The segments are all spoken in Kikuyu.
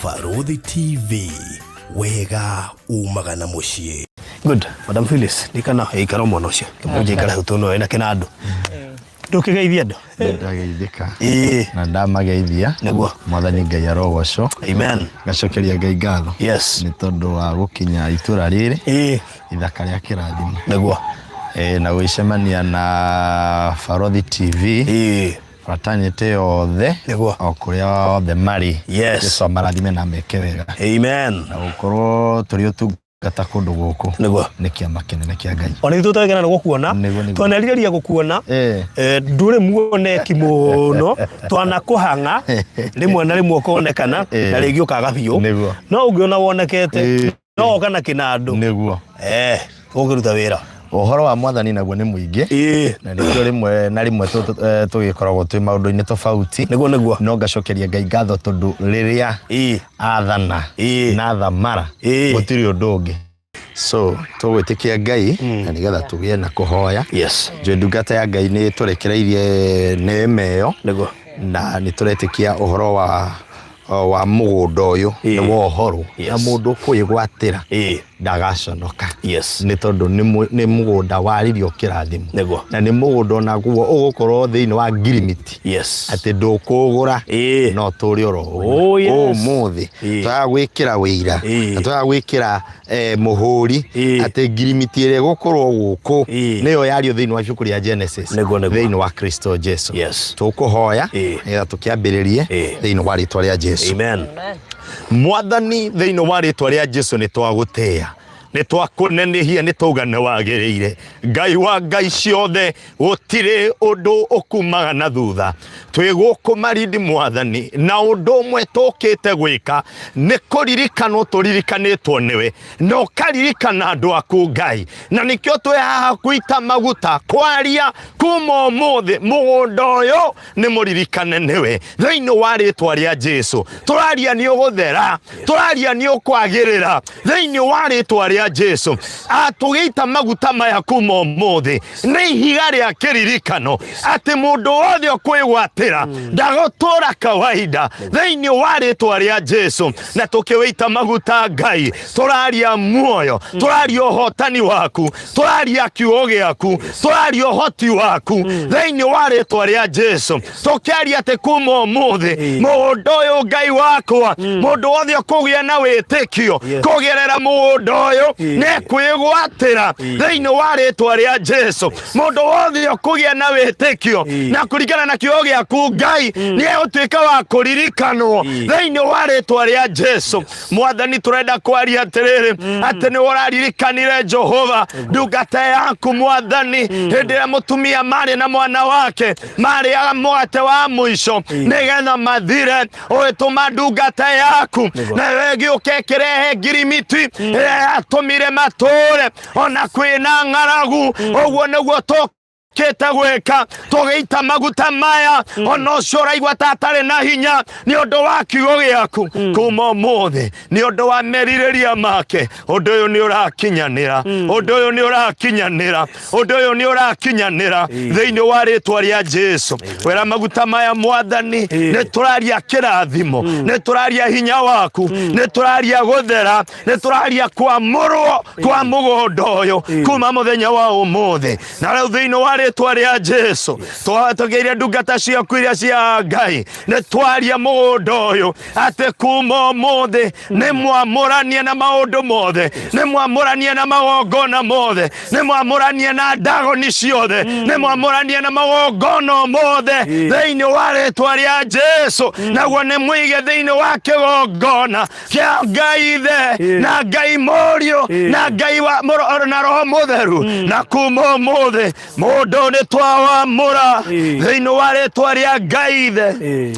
Barũthi TV, wega umaga na mũciĩ. Good, Madam Phyllis, ndikana ikara mwana ũcio. Kĩmũnjĩ ikara hau tũno ena kĩnandũ. Ndũkĩgeithia andũ. Ndageithĩka Ĩĩ, na ndamageithia. Nĩguo. Mwathani Ngai arogocwo. Amen. Ngacokeria Ngai ngatho Yes. nĩ tondũ wa gũkinya itũra rĩrĩ Ĩĩ, ithaka rĩa kĩrathimo. Nĩguo. Ĩĩ, na gũgĩcemania na Barothi TV Ĩĩ, fraternity yothe Nĩguo. o kũrĩa othe marĩ. Yes. Jesu amarathime na meke wega. Amen. Na gũkorwo tũrĩ ũtungata kũndũ gũkũ Nĩguo. nĩ kĩama kĩnene kĩa Ngai. Ona ithuĩ twagena nĩ gũkuona. Nĩguo, nĩguo. Twanerirĩria gũkuona. Eh. Ndũrĩ muoneki mũno, twanakũhang'a rĩmwe na rĩmwe ũkonekana na rĩngĩ ũkaga biũ. Nĩguo. No ũngĩona wonekete no oka na kĩnandũ. Nĩguo. Ũngĩruta wĩra. Ũhoro wa Mwathani naguo nĩ mũingĩ. Na nĩkĩo rĩmwe na rĩmwe tũgĩkoragwo twĩ maũndũ-inĩ tofauti. Nĩguo, nĩguo. No ngacokeria Ngai ngatho tondũ rĩrĩa athana na thamara gũtirĩ ũndũ ũngĩ. So tũgwĩtĩkia Ngai na nĩgetha tũgĩe na kũhoya. Njũĩ ndungata ya Ngai nĩ tũrekereirie neema ĩyo. Na nĩ tũretĩkia ũhoro wa mũgũnda ũyũ nĩ wohorwo na mũndũ ũkwĩgwatĩra ndagaconoka nĩ tondũ nĩ mũgũnda waririo kĩrathimo na nĩ mũgũnda onaguo ũgũkorwo thĩinĩ wa ngirimiti atĩ ndũkũgũra no tũrĩ oro ũmũthĩ twaga gwĩkĩra wĩira na twaga gwĩkĩra mũhũri atĩ ngirimiti ĩrĩa ĩgũkorwo gũkũ nĩyo yario thĩinĩ wa ibuku rĩa Genesis Nĩguo, nĩguo. thĩinĩ wa Kristo Jesu. Tũkũhoya nĩgetha tũkĩambĩrĩrie thĩinĩ wa rĩtwa rĩa Jesu. Amen. Mwathani, thĩinĩ wa rĩtwa rĩa Jesu, nĩ twagũtĩĩa, nĩ twakũnenehia, nĩ twauga nĩ wagĩrĩire. Ngai wa ngai ciothe, gũtirĩ ũndũ ũkumaga na thutha. Twĩ gũkũ Marindi, Mwathani, na ũndũ ũmwe tũkĩte gwĩka nĩ kũririkanwo tũririkanĩtwo nĩwe na ũkaririkana andũ aku, Ngai, na nĩkĩo twĩ haha kũita maguta kwaria kuma ũmũthĩ mũgũnda ũyũ nĩ mũririkane nĩwe. Thĩinĩ wa rĩtwa rĩa Jesu tũraria nĩ ũgũthera, tũraria nĩ ũkwagĩrĩra thĩinĩ wa rĩtwa rĩa Jesu. Tũgĩita maguta maya kuma ũmũthĩ nĩ ihiga rĩa kĩririkano atĩ mũndũ wothe ũkwĩgwatĩra ndagũtũra kawaida thĩinĩ wa rĩtwa rĩa Jesu. Na tũkĩwĩita maguta, Ngai, tũraria muoyo, tũraria ũhotani waku, tũraria kiugo gĩaku, tũraria ũhoti waku thĩinĩ wa rĩtwa rĩa Jesu, tũkĩaria atĩ kuma ũmũthĩ mũgũnda ũyũ, Ngai wakwa, mũndũ wothe ũkũgĩa na wĩtĩkio kũgerera mũgũnda ũyũ nĩ kwĩgwatĩra thĩinĩ wa rĩtwa rĩa Jesu. Mũndũ wothe ũkũgĩa na wĩtĩkio na kũringana na kiugo gĩaku, Ngai, nĩ egũtuĩka wa kũririkanwo thĩinĩ wa rĩtwa rĩa Jesu. Mwathani, tũrenda kwaria atĩrĩrĩ atĩ nĩ ũraririkanire, Jehova, ndungata yaku, Mwathani, hĩndĩ ĩrĩa mũtumia marĩ na mwana wake marĩaga mũgate wa mũico nĩgetha mathire, ũgĩtũma ndungata yaku nayo ĩgĩũka ĩkĩrehe ngirimiti ĩrĩa yatũmire matũre ona kwĩna ng'aragu. Ũguo nĩguo tũkĩte gwĩka tũgĩita maguta maya, ona ũcio ũraigua ta atarĩ na hinya, nĩ ũndũ wa kiugo gĩaku kuma ũmũthĩ, nĩ ũndũ wa merirĩria make, ũndũ ũyũ nĩ ũrakinyanĩra, ũndũ ũyũ nĩ ũrakinyanĩra, ũndũ ũyũ nĩ ũrakinyanĩra thĩinĩ wa rĩtwa rĩa Jesu. Wera maguta maya, Mwathani, nĩ tũraria kĩrathimo, nĩ tũraria hinya waku, nĩ tũraria gũthera, nĩ tũraria kwamũrwo kwa mũgũnda ũyũ kuma mũthenya wa ũmũthĩ. Na rĩu thĩinĩ wa rĩtwa rĩa Jesu tũgeire ndungata ciaku iria cia Ngai, nĩ twaria mũgũnda ũyũ atĩ kuma ũmũthĩ nĩ mwamũranie na maũndũ mothe, nĩ mwamũranie na magongona mothe, nĩ mwamũranie na ndagoni ciothe, nĩ mwamũranie na magongona mothe thĩinĩ wa rĩtwa rĩa Jesu. Naguo nĩ mũige thĩinĩ wa kĩgongona kĩa Ngai Ithe na Ngai Mũriũ na Ngai wa na Roho Mũtheru. Na kuma ũmũthĩ mũndũ nĩ twawamũra thĩinĩ wa rĩtwa rĩa Ngai Ithe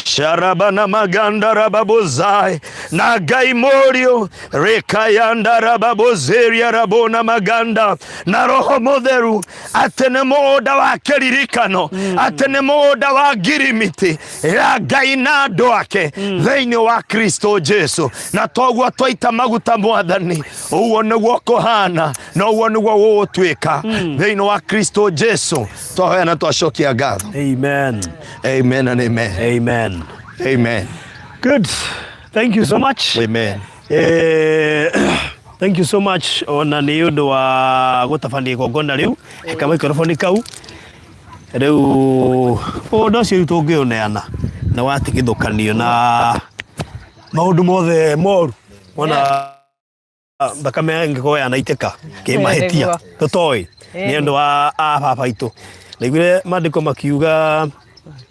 sharabana maganda rababozai na Ngai Mũriũ rekayanda rababozeria rabona maganda na Roho Mũtheru, atĩ nĩ mũgũnda wa kĩririkano, atĩ nĩ mũgũnda wa ngirimiti ya Ngai na andũ ake thĩinĩ wa Kristo Jesu. Na toguo twaita maguta, Mwathani, ũguo nĩguo kũhana na ũguo nĩguo gũgũtuĩka thĩinĩ wa Kristo Jesu. Twahoya na twacokia ngatho. Amen. Amen and amen. Amen. Amen. Good. Thank you so much. Amen. Thank you so much ona nä å ndå wa gå tabania igongona rä u heka microphone kau rä u å ndå å cio rä u tå ngä å neana na watigithå na maå ndå mothe moru wona thakame ĩngĩkorwo yanaitĩka kĩmahĩtia Nĩguo. tũtoĩ nĩ ũndũ wa a baba itũ naiguire maandĩko makiuga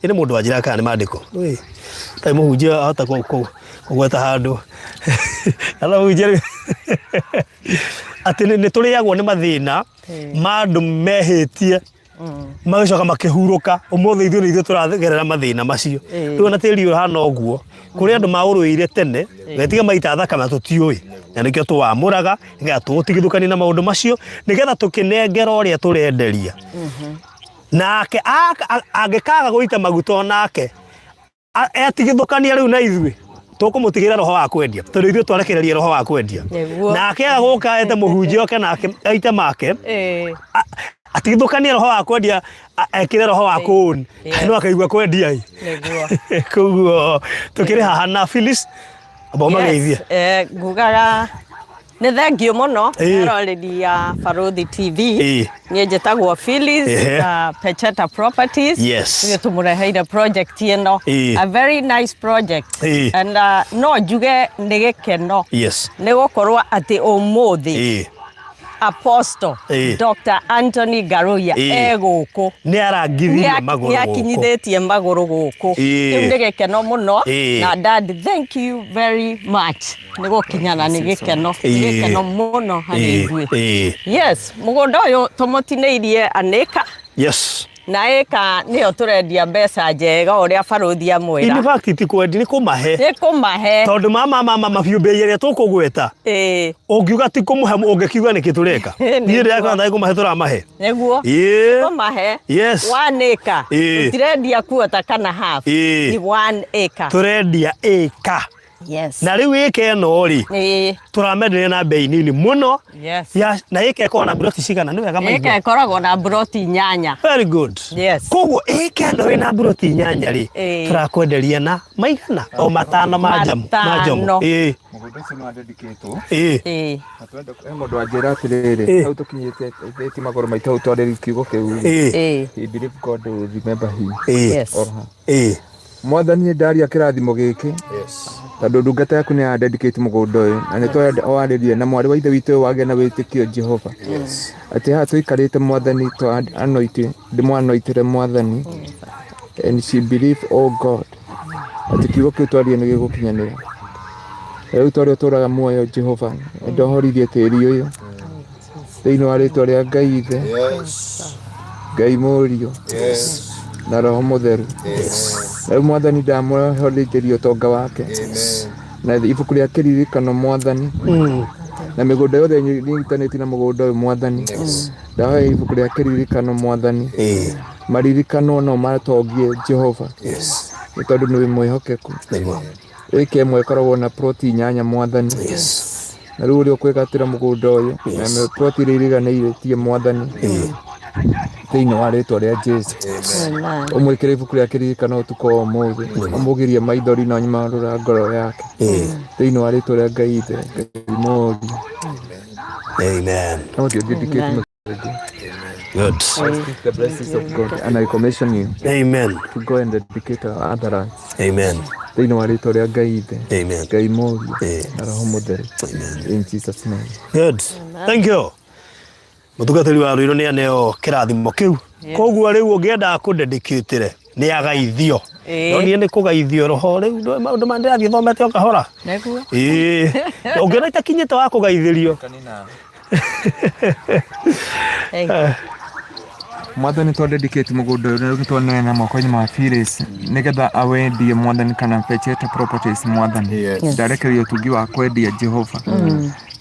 ĩ nĩ mũndũ wanjĩra kana nĩ maandĩko Ĩ, tarĩ mũhunjia ahota kũgweta handũ kana mũhunjia atĩ nĩ tũrĩagwo nĩ mathĩna ma andũ mehĩtie magĩcoka makĩhurũka ũmũthĩ ithuĩ nĩ ithuĩ tũragerera mathĩna macio. Rĩu ona tĩri ũyũ ũhana ũguo kũrĩ andũ maũrũĩire tene getiga maita thakame tũtiũĩ na nĩkĩo tũwamũraga nĩgetha tũũtigithũkanie na maũndũ macio nĩgetha tũkĩnengera ũrĩa tũrenderia nake angĩkaga gũita maguta onake etigithũkania rĩu na ithuĩ tũkũmũtigĩra roho wa kwendia tondũ ithuĩ twarekereria roho wa kwendia. Nake agũka ete mũhunjia oke nake aite make atigithũkanie roho wa kwendia ekĩre roho wa kũũni no akaigua kwendia ĩ. Koguo tũkĩrĩ haha na Phyllis amba ũmageithie. Ngugaga nĩ thank you mũno eroreri ya Barũthi TV. Niĩ njĩtagwo Phyllis na Pecheta Properties. Ithuĩ tũmũreheire project ĩno, a very nice project, and no njuge nĩ gĩkeno nĩ gũkorwo atĩ ũmũthĩ Apostle Dr. Anthony Ngaruiya e gũkũ. Nĩ arangithirie magũrũ Nĩ gũkũ. Akinyithĩtie magũrũ gũkũ. Rĩu nĩ gĩkeno mũno na dad, thank you very much nĩ gũkinyana nĩ gĩkeno nĩ gĩkeno mũno harĩ ithuĩ. Yes, mũgũnda ũyũ tũmũtinĩirie an acre na ĩka nĩyo tũrendia mbeca njega ũrĩa barũthi In amwĩra. fact ti kwendia nĩ kũmahe. Nĩ kũmahe. Tondũ mama mabiũ mbei ĩrĩa tũkũgweta ũngiuga ti kũmũhe ũngĩkiuga nĩkĩ tũreka. Niĩ ndĩrakora tarĩ kũmahe tũramahe. Kũmahe 1 acre. Tũtirendia quarter kana half. Nĩ 1 acre. Tũrendia ĩka na rĩu ĩka ĩno rĩ tũramenderia na mbei nini mũno. Na ĩka ĩkoragwo na mburoti cigana nĩ wega Ĩka maigua? ĩkoragwo na mburoti 8. Very good. Koguo ĩka ĩno ĩna mburoti 8 rĩ tũrakwenderia na maigana o 5 ma njamu ma njomo. 5. Mũgũnda ũcio nĩ wadedicatwo na twenda he mũndũ wanjĩra atĩrĩrĩ hau tũkinyĩte ti magũrũ maitũ hau twarĩri kiugo kĩu he believe God will remember him or her. Mwathani nĩ ndaria kĩrathimo gĩkĩ tondũ ndungata yaku nĩ ya dedicate mũgũnda ũyũ na nĩ twarĩrie na mwarĩ wa ithe witũ ũyũ wagĩa na wĩtĩkio Jehova atĩ haha tũikarĩte mwathani twa anoint ndĩmwanoitĩre mwathani and she believe, oh God, atĩ kiugo kĩu twaria nĩ gĩgũkinyanĩra rĩu twarĩa ũtũraga muoyo Jehova ndohoririe tĩri ũyũ thĩinĩ wa rĩtwa rĩa Ngai Ithe Ngai Mũriũ na Roho Mũtheru. Rĩu mwathani ndamũhorithĩria ũtonga wake na ibuku rĩa kĩririkano mwathani na mĩgũnda yothe nyitanĩtie na mũgũnda ũyũ mwathani ndahoya ibuku rĩa kĩririkano mwathani maririkanwo no matongie Jehova nĩ tondũ nĩ mwĩhokeku. Ĩka ĩmwe ĩkoragwo na ploti 8 mwathani na rĩu ũrĩa ũkwĩgatĩra mũgũnda ũyũ na ploti iria iriganĩtie mwathani thĩinĩ wa rĩtwa rĩa Jesu Amen. Ũmwĩkĩre ibuku rĩa kĩririkano ũtukũ wa ũmũthĩ ũmũgirie maithori na nyumarũra ngoro yake thĩinĩ wa rĩtwa rĩa Ngai Ithe Ngai Mũriũ. Amen. I want you to dedicate Amen. Good. I speak the blessings of God and I commission you Amen. to go and dedicate our other lands Amen. thĩinĩ wa rĩtwa rĩa Ngai Ithe Amen. Ngai Mũriũ na Roho Mũtheru in Jesus name. Good. Thank you. Mũtungatĩri wa Ruiru nĩ aneo kĩrathimo kĩu koguo rĩu ũngĩenda kũdedicate nĩ agaithio no niĩ nĩ kũgaithio roho rĩu maũndũ ma ndĩrathiĩ thomete o kahora. Ĩĩ ũngĩona itakinyĩte wa kũgaithĩrio. Thank you. Mwathani twa dedicate mũgũnda ũyũ na rĩu nĩtwaneana moko-inĩ ma Phyllis nĩgetha awendie mwathani kana Pecheta Properties mwathani ndarekereria ũtungi wa kwendia Jehova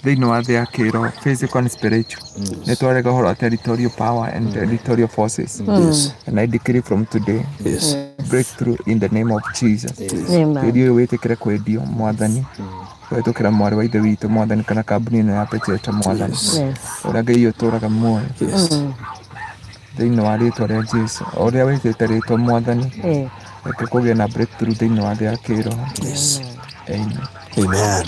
thĩinĩ wa thĩ ya kĩroho, physical and spiritual. Nĩ twarega ũhoro wa territorial power and territorial forces and I decree from today breakthrough in the name of Jesus. Amen. Tĩri ũyũ wĩtĩkĩre kwendio mwathani kũhetũkĩra mwarĩ wa ithe witũ mwathani kana kambuni ĩno ya Pecheta mwathani ũrĩa Ngai ũtũraga muoyo thĩinĩ wa rĩtwa rĩa Jesu o ũrĩa wĩtĩte rĩtwa mwathani reke kũgĩe na breakthrough thĩinĩ wa thĩ ya kĩroho. Amen. Amen.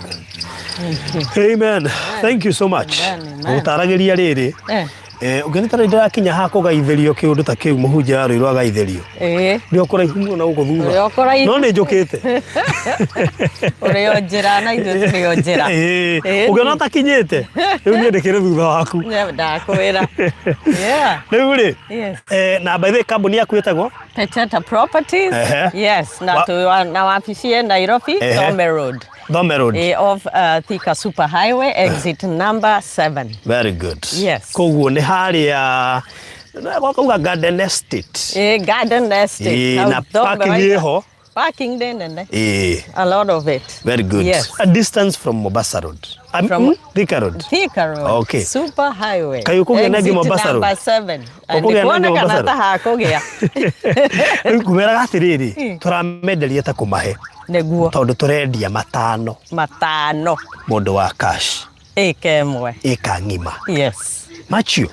Amen. Thank you so much. Gũtaragĩria rĩrĩ Eh. Eh, ũngĩona ta rĩu ndĩrakinya ha kũgaithĩrio kĩũndũ ta kĩu mũhunjia wa rũirũ agaithĩrio Ĩĩ. ndĩ o kũraihu mũno na gũkũ Ũrĩ o thutha kũraihu. no nĩ njũkĩte Ũrĩ o njĩra na ithuĩ tũrĩ o njĩra. Ĩĩ. Ĩĩ. ũngĩona ũtakinyĩte rĩu niĩ ndĩkĩrĩ thutha waku Nĩ Ndakwĩra. Yeah. rĩu rĩ Yes. eh, na by the way kambuni yaku ĩtagwo Pecheta Properties. Ehe. Yes, na Wa- tu na wabici ĩ Nairobi, Ehe. Thome Road. Thome Road. Off Thika Super Highway, exit number 7. Very good. Yes. Koguo nĩ harĩa gwakauga Garden Estate. Garden Estate. Eh, Hau na Thome parking waiga. ĩho. Parking nĩ nene. Eh, A lot of it. very good. Yes. A distance from Mombasa Road. From- Thika Road. Thika Road. Okay. Super Highway. Kaĩ ũkũgĩa na ĩngĩ Exit Mombasa Road? number 7. Ũkũgĩa na ĩngĩ Mombasa Ndikuona Road? ta hakũgĩa. Rĩu ngũmeraga atĩrĩrĩ, tũramenderia ta kũmahe Nĩguo. tondũ tũrendia matano Matano. mũndũ wa cash Ĩka ĩmwe. ĩka ng'ima Yes. macio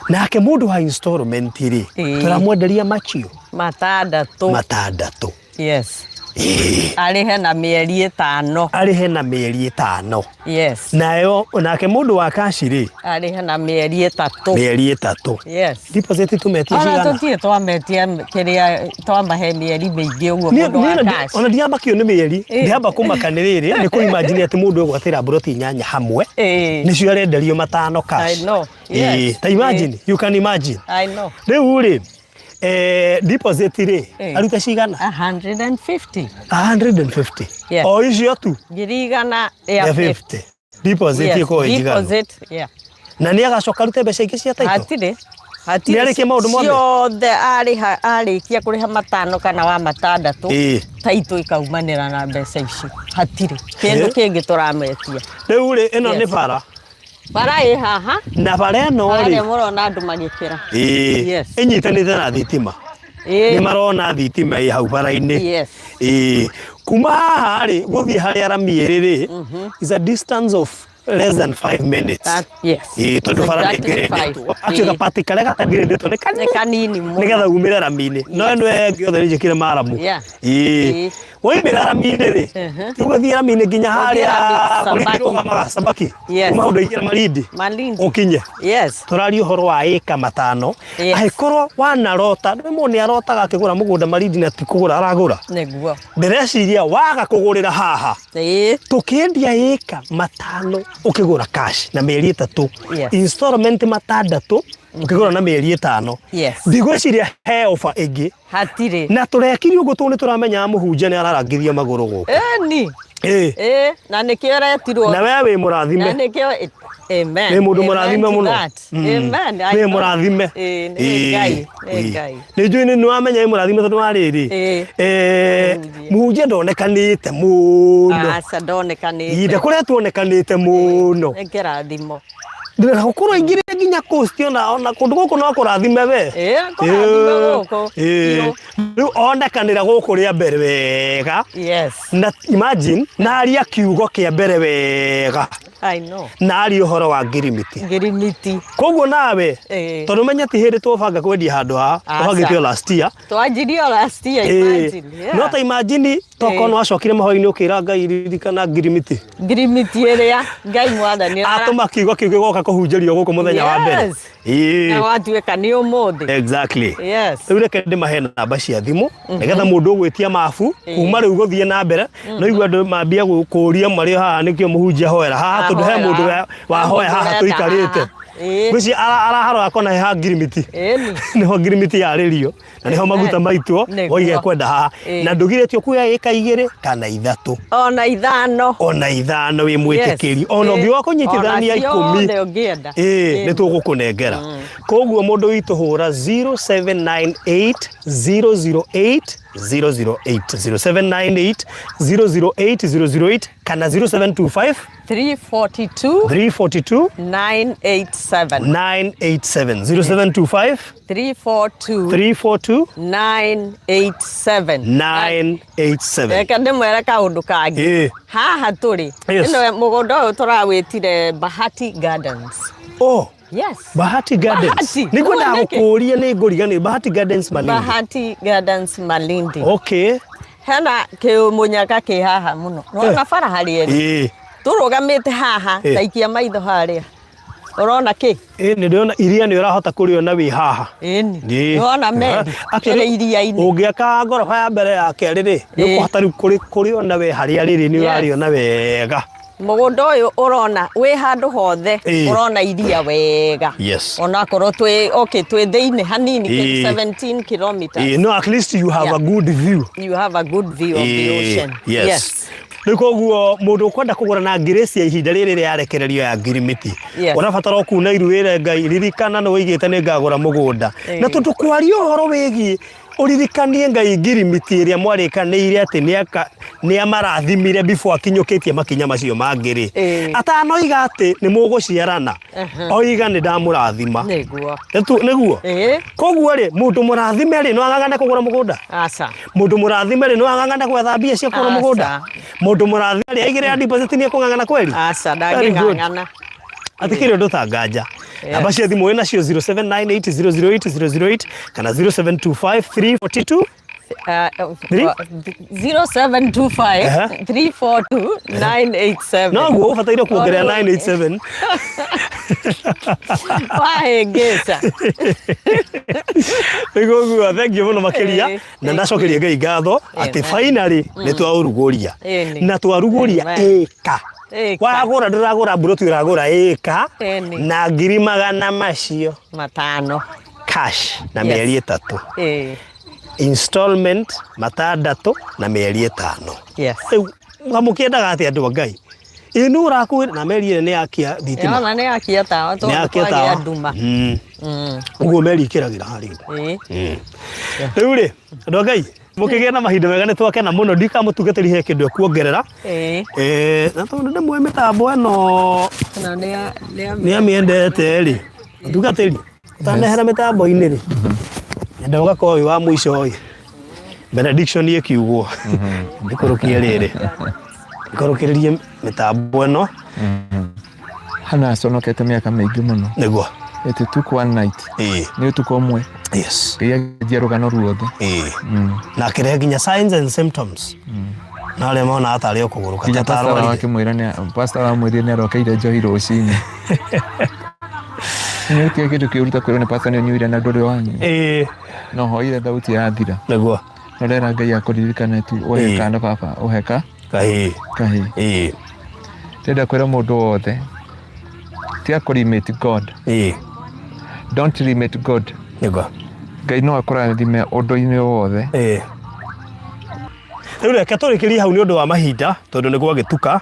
nake mũndũ wa installment rĩ Ĩĩ. tũramwenderia macio Matandatũ. matandatũ Yes. Ĩĩ. Arĩhe na mĩeri ĩtano. arĩhe na mĩeri ĩtano Yes. nayo nake mũndũ wa kashi rĩ Arĩhe na mĩeri ĩtatũ. mĩeri ĩtatũ Yes. deposit tũmetie Ona cigana tũtirĩ twametia kĩrĩa twamahe mĩeri mĩingĩ ũguo Niĩ- mũndũ wa niĩ ona- cash. ona ndiamakio nĩ mĩeri Ĩĩ. ndĩamba kũmaka nĩ rĩrĩ nĩ kũ imagine atĩ mũndũ egwatĩra mburoti inyanya hamwe Ĩĩ. nĩcio arenderio matano cash I know. Ĩĩ, Yes. ta imagine you can imagine I know. rĩu rĩ deposit rĩ Ĩĩ. arute cigana 150. 150 Yes. o icio tu Ngiri igana rĩa ya 50. 50 deposit Yes, ĩkorwo ĩ njiganu deposit, yeah. na nĩ agacoka arute mbeca ingĩ cia title Hatirĩ. Hatirĩ. Nĩarĩkia maũndũ mothe? Ciothe arĩha arĩkia kũrĩha matano kana wa matandatũ. Ĩĩ. Taitũ ikaumanĩra na mbeca ici. Hatirĩ. Kĩndũ Ĩĩ. kĩngĩ tũrametia. rĩu rĩ ĩno Yes. nĩ bara Bara ĩ haha. na bara ĩno rĩ Harĩa mũrona andũ magĩkĩra. ĩĩ Yes. ĩnyitanĩte na thitima Ĩĩ. nĩ marona thitima ĩ hau bara-inĩ Yes. ĩĩ kuma haha rĩ gũthiĩ harĩa rami ĩrĩ rĩ is a distance of less than 5 minutes That, yes. ĩĩ tondũ bara nĩ Exactly five. ngĩrĩndĩtwo actually gapati karĩa gatangĩrĩndĩtwo nĩ Nĩ kanini kanini mũno. nĩgetha umĩre rami-inĩ no ĩno ĩngĩ yothe nĩ njĩkĩre maramu Yeah. ĩĩ Ĩĩ. waimĩra rami-inĩ rĩ ũgathiĩ rami-inĩ nginya harĩa rami, kũrĩa Sabaki. irũgamaga Sabaki Yes. kuma hau ndũingĩra Malindi Malindi. ũkinye Yes. tũraria ũhoro wa ĩka matano Yes. angĩkorwo wanarota nĩ mũndũ nĩ arotaga akĩgũra mũgũnda Malindi na ti kũgũra aragũra Nĩguo. ndĩreciria waga kũgũrĩra haha Ĩĩ. tũkĩendia ĩka matano ũkĩgũra cash na mĩeri ĩtatũ Yes. installment matandatũ ũkĩgũra na mĩeri ĩtano Yes. ndigwĩciria he ofa ĩngĩ Hatirĩ. na tũrekire ũguo tondũ nĩ tũramenya mũhunjia nĩ ararangithia magũrũ gũkũ Ĩni. Ĩĩ. Ĩĩ. Na nĩkĩo ĩretirwo. na we wĩ mũrathime Na nĩkĩo Amen. wĩ mũndũ Amen mũrathime to mũno that. Amen. I wĩ know. mũrathime Ĩĩ, nĩ Ĩĩ, Ngai, nĩ ĩĩ. Ngai. nĩ njũĩ nĩ wamenya wĩ mũrathime tondũ wa rĩrĩ Ĩĩ. Eh, mũhunjia ndonekanĩte mũno Aca ndonekanĩte. ihinda kũrĩa tuonekanĩte mũno Nĩ kĩrathimo. ndĩrenda gũkorwo aingĩrire nginya coast ona ona kũndũ gũkũ no kũrathime we Ĩĩ, kũrathime gũkũ. Ĩĩ. Biũ. rĩu onekanĩra gũkũ rĩa mbere wega Yes. na imagine na aria kiugo kĩa mbere wega I know. na aria ũhoro wa ngirimiti Ngirimiti. koguo nawe Ĩĩ. tondũ menya ti hĩndĩ twabanga kwendia handũ haha Aca. twabangĩte o last year Twanjirie o last year, Ĩĩ. imagine. Yeah. no ta imagine tokorwo Ĩĩ. nĩ wacokire mahoya-inĩ ũkĩra Ngai ririkana ngirimiti Ngirimiti ĩrĩa Ngai mwathani atũma kiugo kĩu gĩgoka kũhunjĩrio gũkũ mũthenya wa mbere Yes. Ĩĩ. Na watuĩka nĩ ũmũthĩ. Exactly. Yes. Rĩu reke ndĩmahe namba cia thimũ nĩgetha mũndũ ũgwĩtia mabu kuma rĩu gũthiĩ na mbere no igua andũ mambia kũria marĩ o haha nĩkĩo mũhunjia hoera haha tondũ he Ahoera. mũndũ wahoya He mũndũ haha ũrenda tũikarĩte haha. Ĩĩ. ngwĩciria araharora akona he ha ngirimiti Ĩni. nĩho ngirimiti yarĩrio na nĩho maguta maitwo Nĩguo. woiga ekwenda haha Ĩĩ. na ndũgirĩtio kuoya ĩka igĩrĩ kana ithatũ Ona ithano. ona ithano wĩ mwĩtĩkĩri Yes. ona ũngĩũka kũnyitithania Ona ikũmi ciothe ũngĩenda. ĩĩ nĩ tũgũkũnengera koguo mũndũ witũ hũra 0798 008 008 0798 008 008 kana 0725 342 342 987. 987 0725 342 342 987. 987 Reke ndĩmwĩre kaũndũ kangĩ. Ĩĩ. Haha tũrĩ. Yes. Ĩno mũgũnda ũyũ tũrawĩtire Bahati Gardens. Oh, Yes. Bahati Gardens. Bahati. Nĩguo Nĩkĩ? ndagũkũria nĩ ngũriganĩrwo Bahati Gardens Malindi. Bahati Gardens Malindi. Okay. Hena kĩmũnyaka kĩ haha mũno. Nĩwona bara harĩa ĩrĩ? Ĩĩ. Tũrũgamĩte haha, Ĩĩ. ta ikia maitho harĩa. Ũrona kĩ? Ĩĩ nĩ ndĩrona iria nĩ ũrahota kũrĩona wĩ haha. Ĩni. Ĩĩ. Nĩwona meri Actually, ĩrĩ iria-inĩ. Ũngĩaka ngoroba ya mbere ya kerĩ rĩ, nĩ Ĩĩ. ũkũhota rĩu kũrĩona we harĩa rĩrĩ nĩ Yes. ũrarĩona wega. Mũgũnda ũyũ ũrona wĩ handũ hothe Ĩĩ. ũrona iria wega. Yes. Onakorwo twĩ okay twĩ thĩinĩ hanini Ĩĩ. kĩndũ 17 kilometers. Ĩĩ, no at least you have Yeah. a good view. You have a good view of the Ĩĩ, ocean. Yes. Yes. Rĩu koguo mũndũ ũkwenda kũgũra na ngirĩci ya ihinda rĩrĩ rĩarekererio ya ngirimiti Yes. ũrabatara o kuna iru wĩre Ngai ririkana nĩ woigĩte nĩ ngagũra mũgũnda Ĩĩ. na tondũ kwaria ũhoro wĩgiĩ ũririkanie Ngai ngirimiti ĩrĩa mwarĩkanĩire atĩ nĩaka nĩamarathimire before akinyũkĩtie makinya macio mangĩ rĩ Ĩĩ. atanoiga atĩ nĩ mũgũciarana oiga nĩ ndamũrathima Nĩguo. Nĩguo Ĩĩ. koguo rĩ mũndũ mũrathime rĩ no ang'ang'ane kũgũra mũgũnda Aca. Mũndũ mũrathime rĩ no ang'ang'ane gwetha mbia cia kũgũra mũgũnda? Aca. Mũndũ mũrathime rĩ aigĩrĩra deposit nĩ ekũng'ang'ana kweli? Aca Very good. ndangĩng'ang'ana. Atikĩrĩ ũndũ ta nganja. Namba cia thimũ wĩ nacio 0798008008 kana 0725 342 Three? 0725 Aha. 342 987. Noguo ũbataire kuongerera 987. Wahĩngĩca. Nĩguo guo thank you mũno makĩria Ĩĩ. na ndacokeria Ngai ngatho atĩ Amen. finally nĩ twaũrugũria Ĩni. na twarugũria Amen. ĩka Ĩka. wagũra ndũragũra mburoti ũragũra ĩka Ĩni. na ngiri magana macio Matano. cash na Yes. mĩeri ĩtatũ Ĩĩ. installment matandatũ na mĩeri ĩtano Yes. rĩu mũkĩendaga atĩa andũ a Ngai ĩ nũ ũrakwĩra na meri ĩrĩa nĩ yakia thitima Yona nĩ yakia tawa nĩ tondũ yakia kwagĩa tawa nduma. Ũguo meri ĩkĩragĩra harĩa Ĩĩ. Rĩu rĩ andũ a Ngai mũkĩgĩe na mahinda mega nĩ twakena mũno ndika mũtungatĩri he kĩndũ ekuongerera Ĩĩ. Eh, na tondũ ndĩmũĩ mĩtambo ĩno Na nĩ ya nĩ ya nĩ amĩendete rĩ mũtungatĩri ũtanehera mĩtambo-inĩ rĩ nyenda ũgakorwo wĩ wa mũico ĩ benediction ĩkiugwo ndĩkũrũkie rĩrĩ ikũrũkĩrĩrie mĩtambo ĩno Hana aconokete mĩaka mĩingĩ mũno nĩguo it took one night ĩĩ nĩ ũtukũ ũmwe yes Ngai agĩthiĩ rũgano ruothe ĩĩ na akĩrehe nginya signs and symptoms na arĩa monaga tarĩ o kũgũrũka nginya ta pastor tarwarire wakĩmwĩra nĩ pastor wamwĩrire nĩ arokeire njohi rũcinĩ nĩ ũtige kĩndũ kĩũru ta kwĩrwo nĩ pastor nĩ ũnyuire na ndũrĩ wanyua ĩĩ no hoire thauti yathira nĩguo na ũrera Ngai akũririkane tu ũhe Ĩĩ. kana baba ũhe ka kahĩĩ kahĩĩ ĩĩ ndĩrenda kwĩra mũndũ wothe tiga kũ limit God ĩĩ don't limit God nĩguo Ngai no akũrathime ũndũ-inĩ wothe ĩĩ rĩu reke tũrĩkĩrie hau nĩ ũndũ wa mahinda tondũ nĩ gwagĩtuka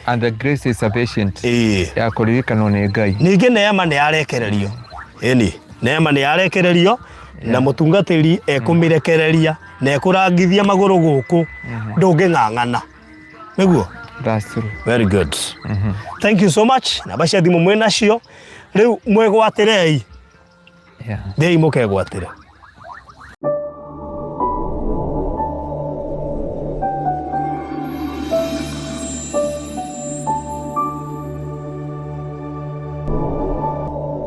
and the grace is sufficient ĩĩ ya kũririkanwo nĩ Ngai ningĩ neema nĩ yarekererio ĩni neema nĩ yarekererio na mũtungatĩri ekũmĩrekereria na ekũrangithia magũrũ gũkũ ndũngĩng'ang'ana nĩguo That's true. very good thank you so much namba cia thimũ mwĩ nacio rĩu mwĩgwatĩrei Yeah. thiĩi mũkegwatĩre.